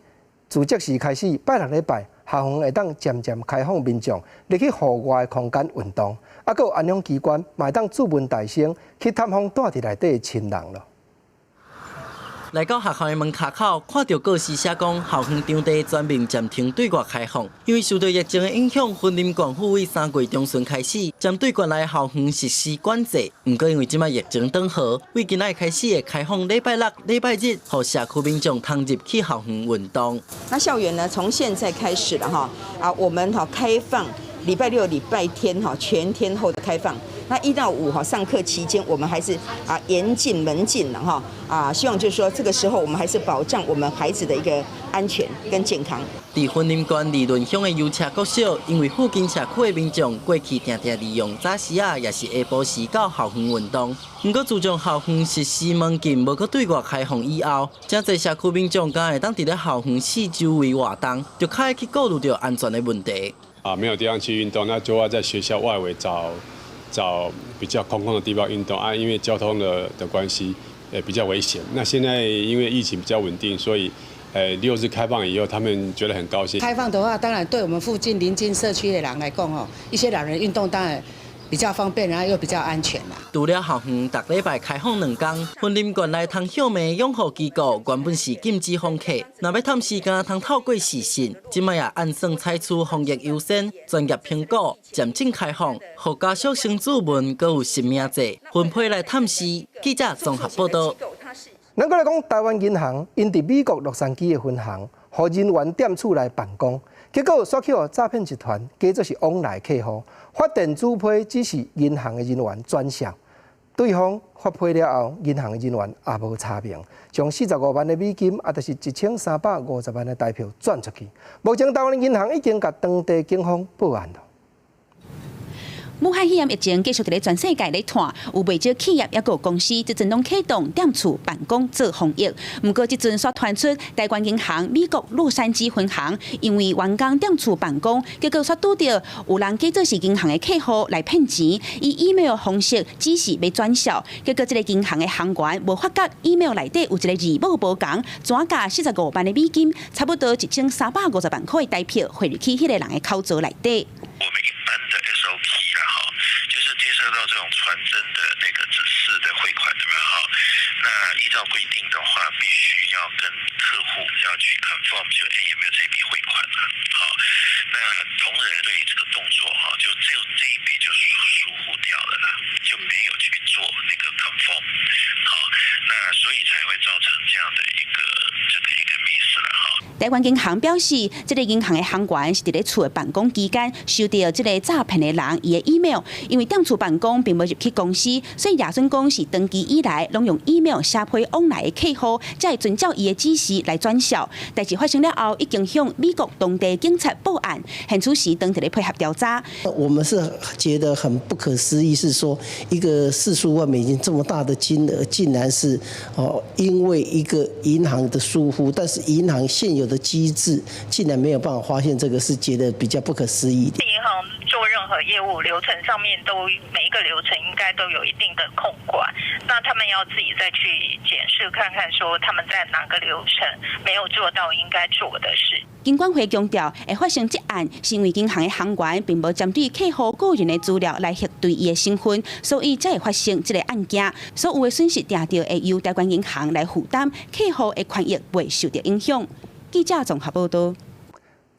自這時開始，拜六禮拜校園會當漸漸開放民眾入去戶外的空間運動，啊，閣有安養機關嘛會當主問大聲去探訪蹛佇內底的親人囉。來到學校的門跤口，看著告示寫講校園場地全面暫停對外開放，因為受著疫情的影響，雲林縣府為3月中旬開始，針對縣內校園實施管制。毋過因為這擺疫情轉好，為今仔開始會開放禮拜六、禮拜日，予社區民眾通入去校園運動。那校園呢，從現在開始了哈，啊，我們哈開放禮拜六、禮拜天哈全天候的開放。那一到五哈上課期間，我們還是啊嚴禁門禁了哈啊，希望就是說這個時候我們還是保障我們孩子的一個安全跟健康。佇雲林縣二崙鄉的油車國小，因為附近社區的民眾過去定定利用早時仔，抑是下晡時到校園運動。毋過自從校園實施門禁，無閣對外開放以後，誠濟社區民眾敢會當佇咧校園四周圍活動，就較會去顧慮著安全的問題。啊，沒有地方去運動，那就要在學校外圍找比較空曠的地方運動啊，因為交通的關係，比較危險。那現在因為疫情比較穩定，所以，六日開放以後，他們覺得很高興。開放的話，當然對我們附近鄰近社區的人來講，哦，一些老人運動當然比較方便，然後又比較安全啦。除了校園，逐禮拜開放兩工，雲林縣內通歇暝養護機構原本是禁止訪客，若欲探時間，通透過視訊。這擺也按算採取防疫優先、專業評估、漸進開放，予家屬先注文，閣有實名制分批來探視。記者綜合報道。咱閣來講，台灣銀行𪜶佇美國洛杉磯的分行，予人員踮厝內辦公，結果煞去予詐騙集團假做是往來客戶，發電子批指示銀行的人員轉賬，對方發批了後，銀行的人員也無查明，將45萬的美金，也就是1350萬的台票轉出去。目前台灣銀行已經共當地警方報案了。武漢肺炎疫情繼續佇咧全世界咧湠，有袂少企業抑閣有公司這陣攏啟動踮厝辦公做防疫。毋過這陣煞傳出台灣銀行美國洛杉磯分行因為員工踮厝辦公，結果煞拄著有人假做是銀行的客戶來騙錢，以 email 方式指示欲轉帳，結果這個銀行的行員無發覺 email 內底有一個字母無仝，轉共45萬的美金，差不多1350萬塊的台票匯入去彼個人的口座內底。我們一般的 SOP 啦，哈，就是接收到這種傳真的那個指示的匯款的嘛，哈，那依照規定的話，必須要跟客戶要去 confirm，就欸有沒有這筆匯款啊，好，那同仁對這個動作哈，就這一筆就疏忽掉了啦，就沒有去做那個 confirm，好，那所以才會造成這樣的一個 miss 啦，哈。台灣銀行表示，這個銀行的行員是佇咧厝的辦公期間收到這個詐騙的人伊的 email，因為踮厝辦公並無入去公司，所以也準講是長期以來攏用 email 寫批往來的客戶，才會遵照伊的指示來轉帳。代誌發生了後，已經向美國當地警察報案，現此時當佇咧配合調查。我們是覺得很不可思議，是說一個4數萬美金這麼大的金額，竟然是哦因為一個銀行的疏忽，但是銀行現有的機制竟然沒有辦法發現這個，是覺得比較不可思議。銀行做任何業務流程上面都每一個流程應該都有一定的控管，那他們要自己再去檢視看看，說他們在哪個流程沒有做到應該做的事。金管會強調，會發生這案是因為銀行的行員並無針對客戶個人的資料來核對伊的身份，所以才會發生這個案件。所有的損失定著會由台灣銀行來負擔，客戶的權益袂受著影響。記者綜合報導。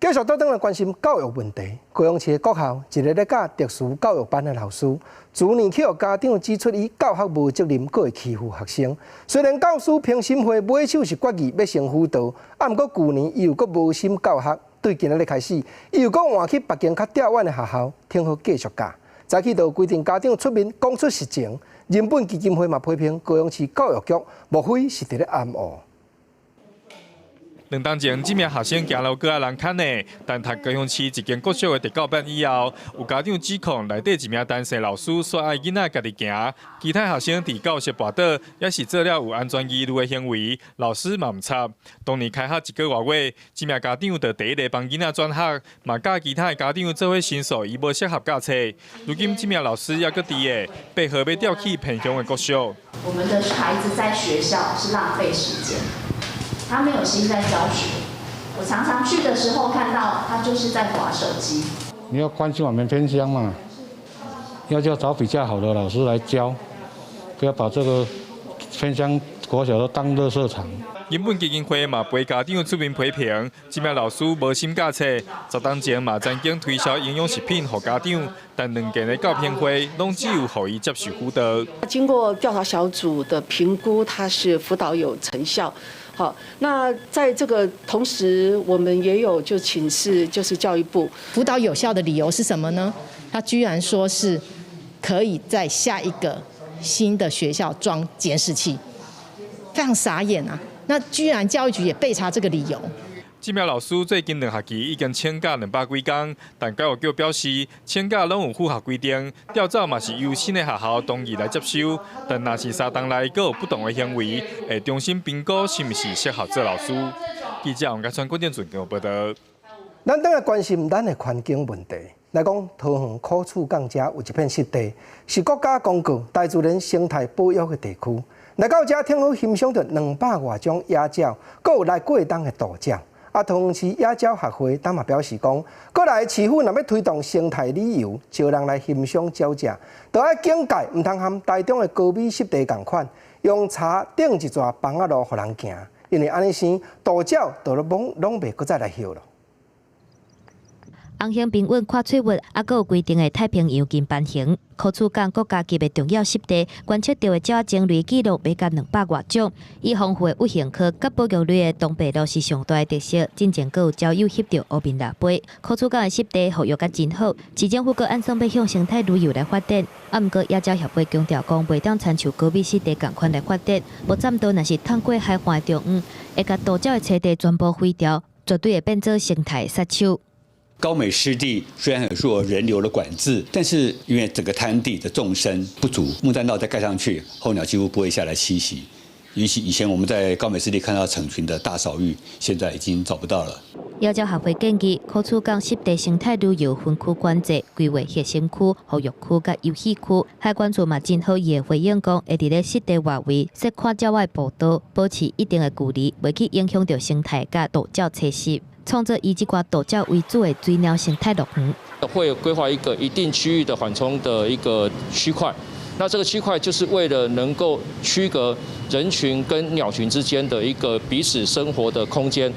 繼續倒轉來關心教育問題。高雄市的國校一個咧教特殊教育班的老師，去年去予家長指出伊教學無責任，閣會欺負學生。雖然教師評審會尾手是決議欲先輔導，啊，毋過舊年伊又閣無心教學，對今仔日開始，伊又閣換去別間較迢遠的學校，聽好繼續教。早起就規定家長出面講出實情，人本基金會嘛批評高雄市教育局，莫非是佇咧掩護？兩冬前，這名學生行路閣愛人牽的，但讀高雄市一間國小的特教班以後，有家長指控內底一名陳姓老師煞愛囡仔家己行，其他學生佇教室跋倒，也是做了有安全疑慮的行為，老師嘛毋插。當年開學一個外月，這名家長就第一个幫囡仔轉學，嘛佮其他的家長做伙申訴，伊無適合教冊。如今這名老師猶閣佇个，八號欲調去偏鄉的國小。我們的孩子在學校是浪費時間。他沒有心在教學，我常常去的時候看到他就是在滑手機。你要關心我們偏鄉嘛，要就找比較好的老師來教，不要把這個偏鄉國小都當垃圾場。人本基金會嘛陪家長出面批評，這名老師無心教冊，10冬前嘛曾經推銷營養食品予家長，但兩間的教評會攏只有予伊接受輔導。經過調查小組的評估，他是輔導有成效。好，那在這個同時，我們也有就請示，就是教育部輔導有效的理由是什麼呢？他居然說是可以在下一個新的學校裝監視器，非常傻眼啊！那居然教育局也備查這個理由。這名老師最近兩學期已經請假200幾工，但教育局表示，請假攏有符合規定，調走嘛是由新的學校同意來接收。但若是3冬內閣有不同的行為，會重新評估是毋是適合做老師。記者王家川、郭建俊報導。咱轉來關心咱的環境問題。來講，桃園苦厝港遮有一片濕地，是國家公告大自然生態保育的地區。來到遮，聽好欣賞著200外種野鳥，閣有來過冬的渡鳥。啊，桃園市野鳥學會當嘛表示講，過來市府若欲推動生態旅遊，招人來欣賞鳥隻，就愛警戒，毋通和台中的高美濕地仝款，用柴釘一逝枋仔路予人行，因為按呢生渡鳥就攏攏袂閣再來歇囉。紅興平穩看翠物，猶閣有規定的太平洋金斑熊，苦厝港國家級的重要濕地，觀測著的鳥仔種類記錄欲共200外種。以豐富的鷸鴴科佮保育類的東白鷺是上大的特色。進前閣有鳥友翕著烏面蜊飛。苦厝港的濕地復育甲真好，市政府閣按算欲向生態旅遊來發展。啊，毋過野鳥協會強調講，袂當親像高美濕地仝款來發展，無棧道若是淌過海岸的中央，會共渡鳥的棲地全部毀掉，絕對會變做生態殺手。高美濕地雖然有做人流的管制，但是因為整個灘地的縱深不足，木棧道再蓋上去，候鳥幾乎不會下來棲息。以前我們在高美濕地看到成群的大掃鷸，現在已經找不到了。野鳥學會建議，柯厝港濕地生態旅遊分區管制，規劃核心區、保育區佮遊憩區。海管處嘛真好意的回應講，會佇咧濕地外圍設看鳥仔步道，保持一定的距離，袂去影響著生態佮渡鳥棲息，創造以這寡渡鳥為主的水鳥生態樂園。會規劃一個一定區域的緩衝的一個區塊。那這個區塊就是為了能夠區隔人群跟鳥群之間的一個彼此生活的空間。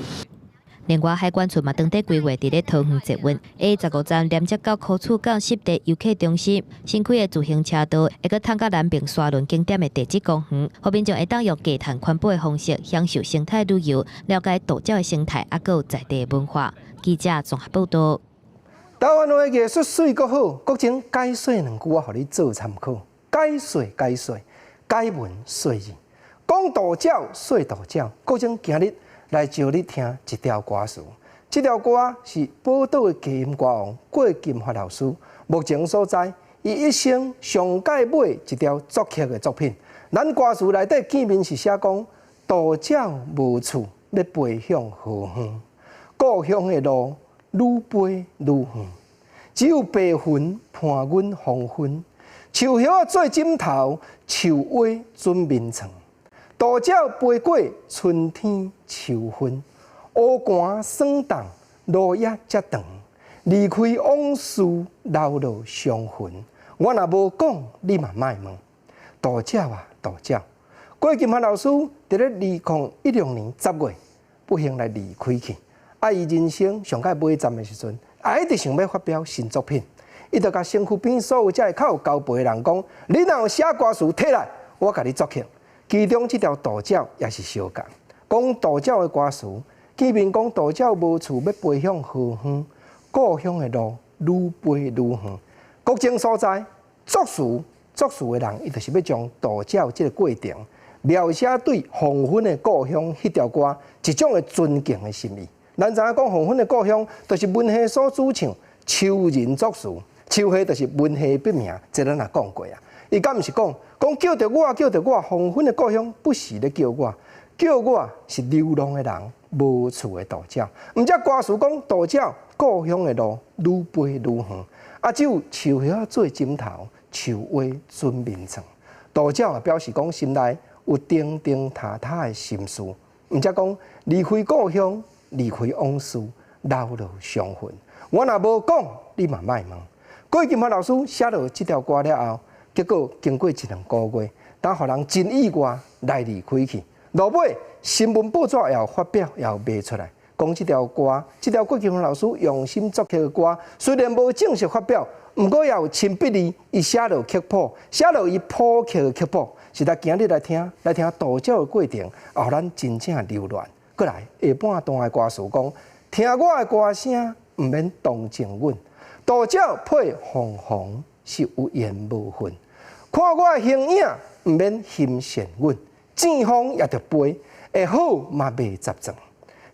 另外，海管處嘛當地規劃佇咧桃園捷運 A15站連接到柯厝港濕地遊客中心，新開的自行車道會閣通到南平沙崙景點的地質公園，予民眾會當用低碳環保的方式享受生態旅遊，了解渡鳥的生態，猶閣有在地文化。記者綜合報道。台灣話藝術媠閣好，國情解說兩句我予你做參考。解說解說，解文說字，講渡鳥說渡鳥。國情今日來招你聽一條歌詞。這條歌是寶島的低音歌王郭金發老師目前所在，伊一生上蓋尾一條作曲的作品。咱歌詞內底見面是寫講渡鳥無厝，欲飛向何方？故鄉的路愈飛愈遠，只有白雲伴阮黃昏。樹葉仔做枕頭，樹蛙準眠床。渡鳥飛過春天秋分，烏寒霜凍，落葉才長。離開往事，留落傷痕。我若無講，你嘛莫問。渡鳥啊，渡鳥。郭金發老師佇咧2016年10月不幸來離開去。啊，伊人生上蓋尾站的時陣，啊，一直想欲發表新作品。伊就共身軀邊所有遮個較有交陪的人講：你若有寫歌詞提來，我共你作曲。其中這條渡鳥也是相仝，講渡鳥的歌詞，見面講渡鳥無厝欲飛向何方，故鄉的路愈飛愈遠。國情所在，作詞作詞的人，伊就是欲將渡鳥這個過程描寫對黃昏的故鄉彼條歌一種的尊敬的心意。咱知影講黃昏的故鄉，就是文夏所主唱秋人作詞。秋夏就是文夏筆名，這咱也講過啊。伊敢毋是講講叫著我，叫著我，黃昏的故鄉不是咧叫我，叫我是流浪的人，無厝的渡鳥。毋才歌詞講渡鳥故鄉的路愈飛愈遠，啊，只有樹葉做枕頭，樹蛙準眠床。渡鳥也表示講心內有叮叮踏踏的心事。毋才講離開故鄉，離開往事，留落傷痕。我若無講，你嘛莫問。郭金發老師寫落這條歌了後，結果經過一兩個月，當予人真意外來離開去。落尾新聞報紙也有發表，也有賣出來，講這條歌，這條郭金發老師用心作曲的歌，雖然無正式發表，毋過也有親筆字，伊寫落曲譜，寫落伊譜曲的曲譜，實在今日來聽，來聽渡鳥的過程，予咱真正留戀。過來下半段的歌詞講，聽我的歌聲，毋免同情阮。渡鳥配鳳凰是有緣無份，看我的形影，毋免欣羨阮。正風也著飛，會好嘛袂雜狀。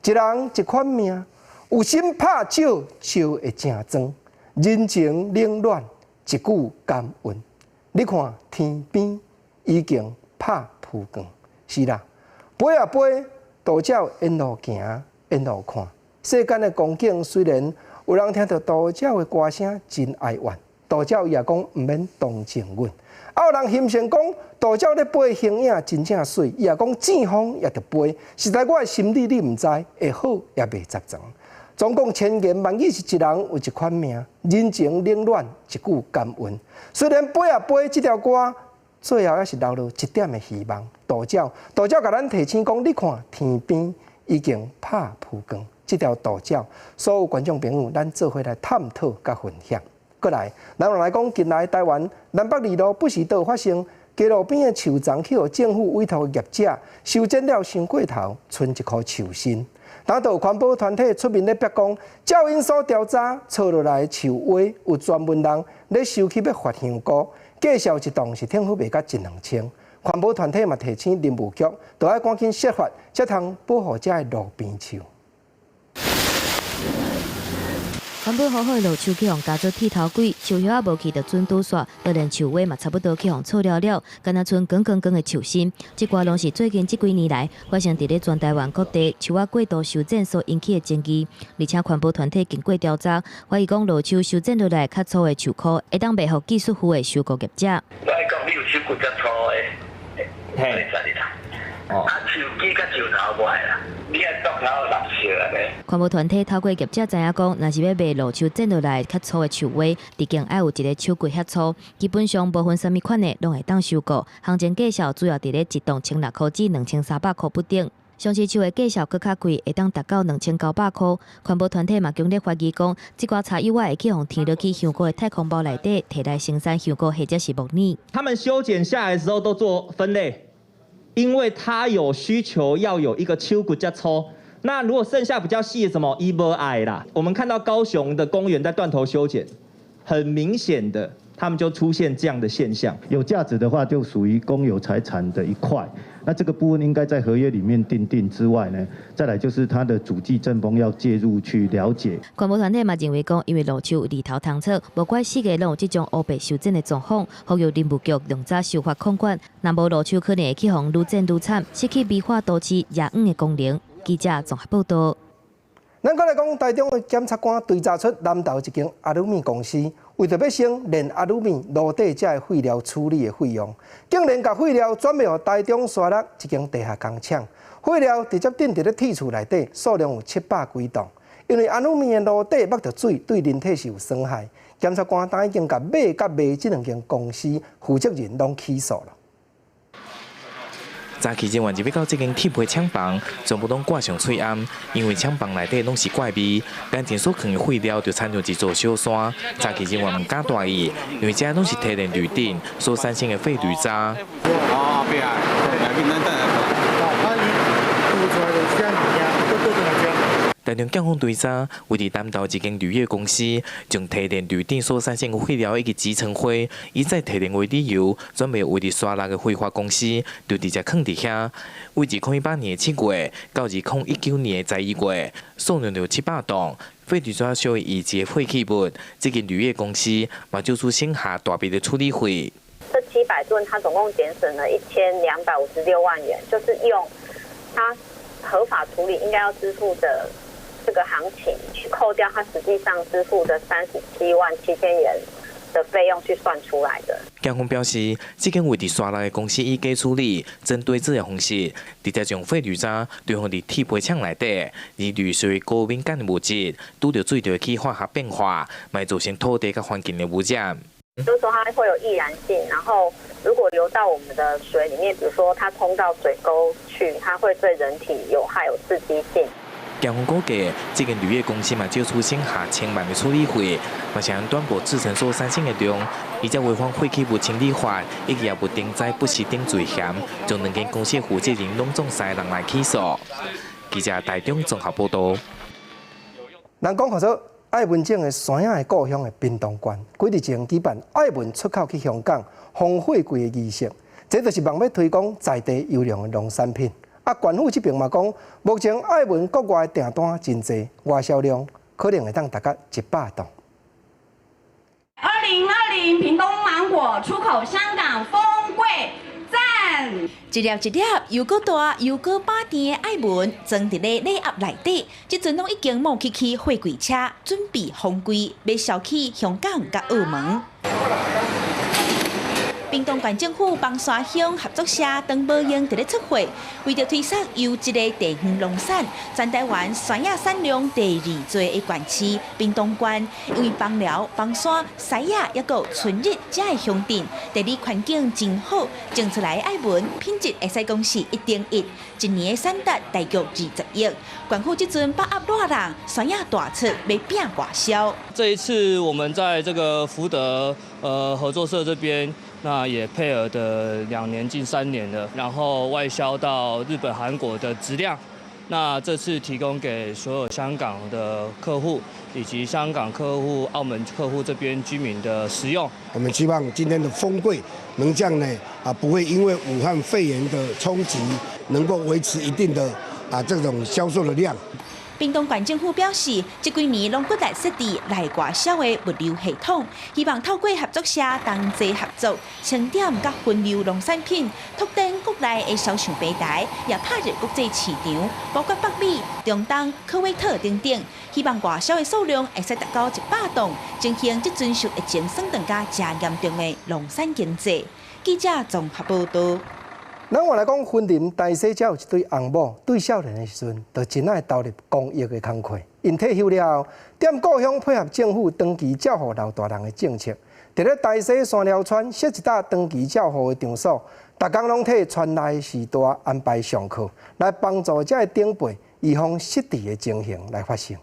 一人一款命，有心拍石，石會成磚。人情冷暖，一句感恩。你看天邊已經拍浮光，是啦，飛啊飛，渡鳥沿路行，沿路看。世間的光景雖然有人聽著渡鳥的歌聲真哀怨，渡鳥伊也講毋免同情阮。啊，有人欣賞講渡鳥咧飛形影真正媠，伊也講正風也著飛。實在我的心理你毋知，會好也袂雜狀。總共千言萬語是一人有一款命，人情冷暖一句感恩。雖然飛啊飛，這條歌最後也是留落一點的希望。渡鳥，渡鳥共咱提醒講，你看天邊已經拍浮光。這條渡鳥，所有觀眾朋友，咱做伙來探討佮分享。過來，咱來講，近來台灣南北二路不時都有發生街路邊的樹叢去予政府委託業者修剪了傷過頭，賰一箍樹身。當就有環保團體出面咧逼講，照𪜶所調查，賰落來的樹蛙有專門人咧收去欲發香菇，價數一棟是聽好賣甲一兩千。環保團體嘛提醒林務局，都愛趕緊設法，才通保護遮的路邊樹。原本好好的路樹去予咬做剃頭鬼，樹葉仔無去就準拄煞，就連樹尾嘛差不多去予錯了了，敢若賰光光光的樹身。這寡攏是最近這幾年來發生佇咧全台灣各地樹仔過度修剪所引起的爭議。而且環保團體經過調查，懷疑講路樹修剪落來較粗的樹箍，會當賣予技術富的收割業者。我講你有手骨較粗的，嘿，啊，樹枝佮樹頭無愛啦，你愛剁頭垃圾按呢。環保團體透過業者知影講，若是欲賣路樹剪落來較粗的樹尾，直徑愛有一个手骨遐粗，基本上無分啥物款的，攏會當收購。行情價數主要佇咧一棟1600箍至2300箍不等。相似樹的價數閣較貴，會當達到2900箍。環保團體嘛強烈懷疑講，這寡柴幼仔會去予添落去香菇的太空包內底，提來生產香菇或者是木耳。他們修剪下來的時候都做分類，因為他有需求要有一個手骨較粗。那如果剩下比較細的什麼，伊無愛啦。我們看到高雄的公園在斷頭修剪，很明顯的，他們就出現這樣的現象。有價值的話，就屬於公有財產的一塊。那這個部分應該在合約裡面訂定之外呢，再來就是它的主計政風要介入去了解。環保團體嘛認為講，因為路樹日頭通灼，無怪四界攏有這種烏白修剪的狀況，呼籲林務局量早修法控管，若無路樹可能會去予愈剪愈慘，失去美化都市夜景的功能。記者綜合報道。咱閣來講，台中的檢察官追查出南投一間阿魯米公司，為著欲省煉阿魯米爐底這个廢料處理的費用，竟然共廢料轉賣予台中沙鹿一間地下工廠，廢料直接擲佇咧鐵厝內底，數量有700幾噸。因為阿魯米的爐底捌著水，對人體是有損害。檢察官當已經共買佮賣這兩間公司負責人攏起訴了。早起人員入去到這間鐵皮廠房，全部攏掛上喙罨，因為廠房內底攏是怪味，眼前所囥的廢料就親像一座小山。早起人員毋敢大意，因為這攏是提煉鋁鈿所產生的廢鋁渣。哦，變啊，來，台中警方追查，位佇南投一間鋁業公司，將提煉鋁鈿所產生的廢料以及集成灰，以再提煉為理由，轉賣位佇沙鹿的揮發公司，就直接囥佇遐。為2018年7月到2019年11月，數量就700噸廢鋁渣屬於已知的廢棄物。這間鋁業公司嘛，就出省下大筆的處理費。這700噸，它總共減省了1256萬元，就是用它合法處理應該要支付的這個行情去扣掉他實際上支付的37萬7千元的費用去算出來的。警方表示，這間位佇沙鹿的公司以假處理針對這個方式，直接將廢鋁渣堆放佇鐵皮廠內底，而鋁屬於高敏感的物質，拄著水就會起化學變化，會造成土地佮環境的污染。就是說它會有易燃性，然後如果流到我們的水裡面，比如說它沖到水溝去，它會對人體有害、有刺激性。警方估計，這間鋁業公司嘛，借出省下千萬的處理費，嘛是按短薄製程所產生的量，伊才違反廢棄物清理法，以及也無登載不實等罪嫌，將兩間公司負責人攏總三个人來起訴。記者台中綜合報道。人講號做愛文種的山仔的故鄉的屏東縣，幾日前舉辦愛文出口去香港封貨櫃的儀式，這就是望欲推廣在地優良的農產品。啊，縣府這邊嘛講，目前愛文國外的訂單真濟，外銷量可能會當達到100噸。 2020屏東芒果出口香港封櫃讚！一粒一粒又閣大又閣飽甜的愛文，裝佇咧禮盒內底，這陣攏已經冒起去貨櫃車，準備封櫃，欲銷去香港佮澳門。屏東縣政府枋山鄉合作社張寶英佇咧出貨，為著推廣優質的地方農產，全台灣山野產量第二濟的縣市屏東縣，因為枋寮、枋山、獅仔，抑閣春日這个鄉鎮，地理環境真好，種出來的愛文品質會使講是一等一，一年的產值大約20億。縣府這陣把握熱人，山野大出欲拼外銷。這一次我們在這個福德合作社這邊。那也配合的2年近3年了，然後外銷到日本、韓國的質量，那這次提供給所有香港的客戶以及香港客戶、澳門客戶這邊居民的食用。我們希望今天的封櫃能這樣呢，啊，不會因為武漢肺炎的衝擊，能夠維持一定的這種銷售的量。屏東縣政府表示，這幾年攏閣來設置內外銷的物流系統，希望透過合作社同齊合作，清點佮分流農產品，拓展國內的銷售平台，也拍入國際市場，包括北美、中東、科威特等等。希望外銷的數量會使達到100噸，振興這陣受疫情損斷甲誠嚴重的農產經濟。記者綜合報導。咱話來講，雲林大溪遮有一對翁某，對少年的時陣就真愛投入公益的工課。𪜶退休了後，踮故鄉配合政府長期照護老大人的政策，佇咧大溪山寮村設一搭長期照護的場所，逐工攏替村內序大安排上課，來幫助遮的長輩預防失智的情形來發生。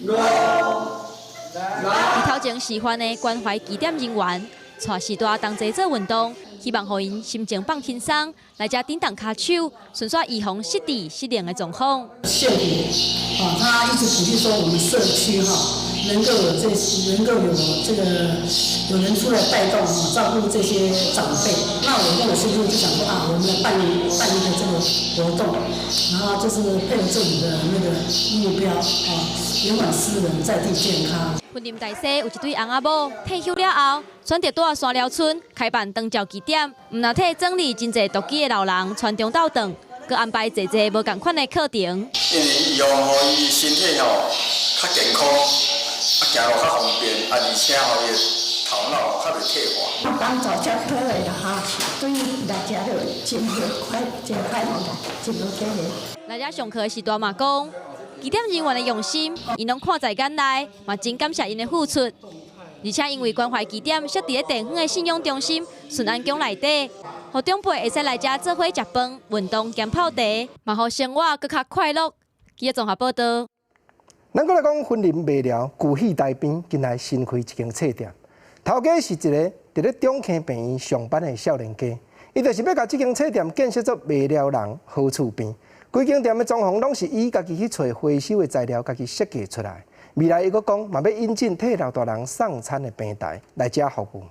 佇頭前示範的關懷據點人員，帶序大同齊做運動。希望予𪜶心情放輕鬆，來遮振動跤手，順紲預防失智失能的狀況。縣府啊，他一直鼓勵說，我們社區哈能夠有這能夠有這個有人出來帶動照顧這些長輩。那我跟我先生就想說啊，我們來辦辦一個這個活動，然後就是配合政府的那個目標啊，延緩失能，在地健康。雲林大溪有一對翁仔某退休了後，選擇蹛山寮村開辦長照據點，毋但替整理真濟獨居的老人傳中晝頓，閣安排濟濟無仝款的課程。因為伊予伊身體吼較健康，啊行路較方便，啊而且吼伊的頭腦較袂退化。幫助較好的啦哈，對來遮就真愉快，真快樂啦，真好體驗。來遮上課的序大嘛講，據點人員的用心，𪜶攏看在眼內，嘛真感謝𪜶的付出。而且因為關懷據點設佇咧地方的信仰中心順安宮內底，予長輩會使來遮做伙食飯、運動兼泡茶，嘛予生活閣較快樂。記者綜合報導。咱閣來講，雲林麥寮舊戲台邊近來新開一間冊店，頭家是一个佇咧中坑病院上班的少年家，伊就是欲共這間冊店建設做麥寮人好厝邊。規間店的裝潢攏是伊家己去揣回收的材料，家己設計出來。未來伊閣講，嘛欲引進替老大人送餐的平台來遮服務。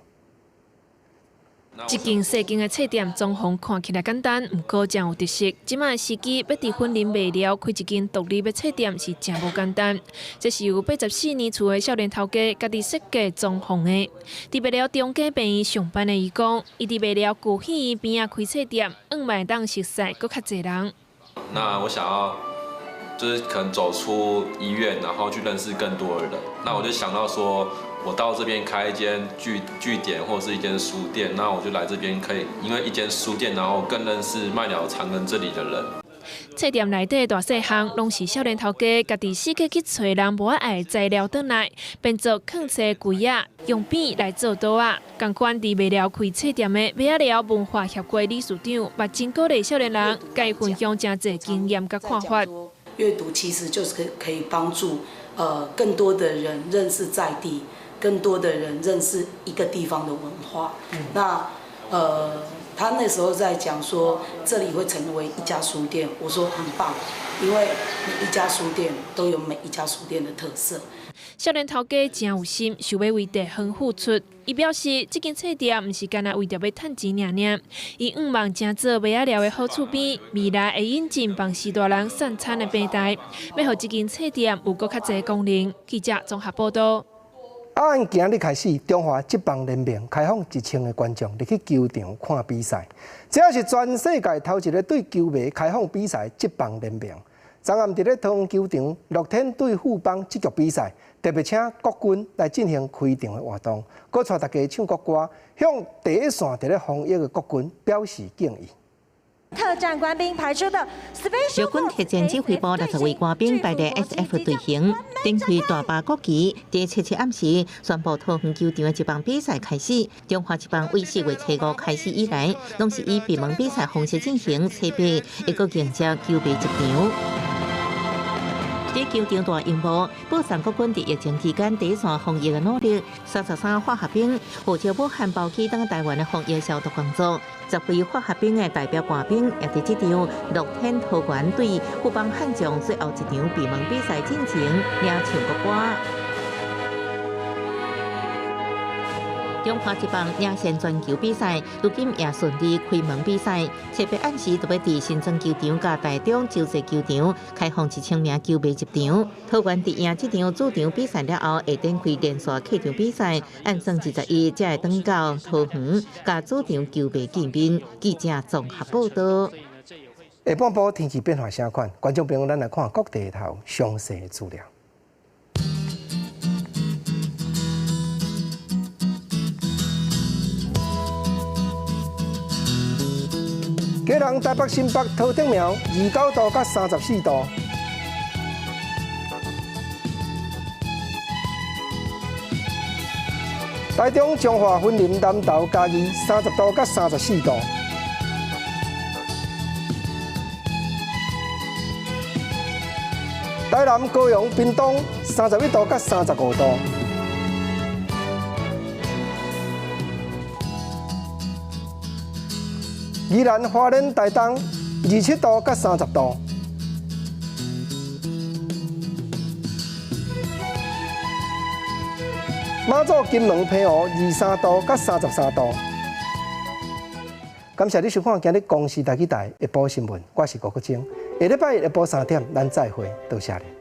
一間細間的冊店裝潢看起來簡單，毋過誠有特色。這擺時機欲佇雲林麥寮開一間獨立的冊店是誠無簡單。這是由84年厝的少年頭家家己設計裝潢的。佇麥寮中間病院上班的伊講，伊佇麥寮舊戲院邊仔開冊店，向望會當熟似閣較濟人。那我想要，就是可能走出醫院，然後去認識更多的人。那我就想到說，我到這邊開一間據點或是一間書店，那我就來這邊可以，因為一間書店，然後更認識麥寮長庚這裡的人。冊店內底大細項，攏是少年頭家家己四處去揣人無愛的材料轉來，變做囥冊櫃仔，用扁來做桌仔。仝款佇麥寮開冊店的麥仔寮文化協會理事長，嘛真鼓勵少年人，共伊分享誠濟經驗佮看法。閱讀其實就是可以幫助更多的人認識在地，更多的人認識一個地方的文化。那他那時候在講說，這裡會成為一家書店，我說很棒，因為每一家書店都有每一家書店的特色。少年頭家誠有心，想欲為地方付出。伊表示，這間冊店毋是干焦為著欲趁錢爾爾，伊向望成做麥仔寮的好厝邊，未來會引進幫序大人送餐的平台，欲予這間冊店有閣較濟功能。記者綜合報導。按今日開始，中華職棒聯盟開放1000个觀眾入去球場看比賽，這是全世界頭一个對球迷開放比賽職棒聯盟。昨暗佇咧桃園球場，樂天對富邦這局比賽，特別請國軍來進行開場的活動，閣帶大家唱國歌，向第一線佇咧防疫的國軍表示敬意。特戰官兵排出的陸軍特戰指揮部60位官兵排列 SF 隊形，展開大霸國旗。佇七七暗時宣布桃園球場的職棒比賽開始。中華職棒自4月初5開始以來，攏是以閉門比賽方式進行，初八會閣迎接球迷入場。佇球場大螢幕播送國軍佇疫情期間第一線防疫的努力。33化學兵負責武漢包機轉台灣的防疫消毒工作。10位化學兵的代表官兵也佇這場樂天桃園對富邦悍將最後一場閉門比賽進前領唱國歌。中華職棒領先全球比賽，如今也順利開門比賽。七八暗時就欲佇新莊球場佮台中洲際球場開放1000名球迷入場。桃園佇贏這場主場比賽了後，會展開連續客場比賽，按算21才會轉到桃園，佮主場球迷見面。記者綜合報道。下半晡天氣變化啥款？觀眾朋友，咱來看各地頭詳細資料。基隆、台北、新北、桃竹苗，29度到34度。台中、彰化、雲林、南投、嘉義，30度到34度。台南、高雄、屏東，31度到35度。宜蘭、花蓮、台東，27度到30度。馬祖、金門、澎湖，23度到33度。感謝你收看今日公視台語台下晡新聞，我是吳國晶。下禮拜下晡3點，咱再會，多謝你。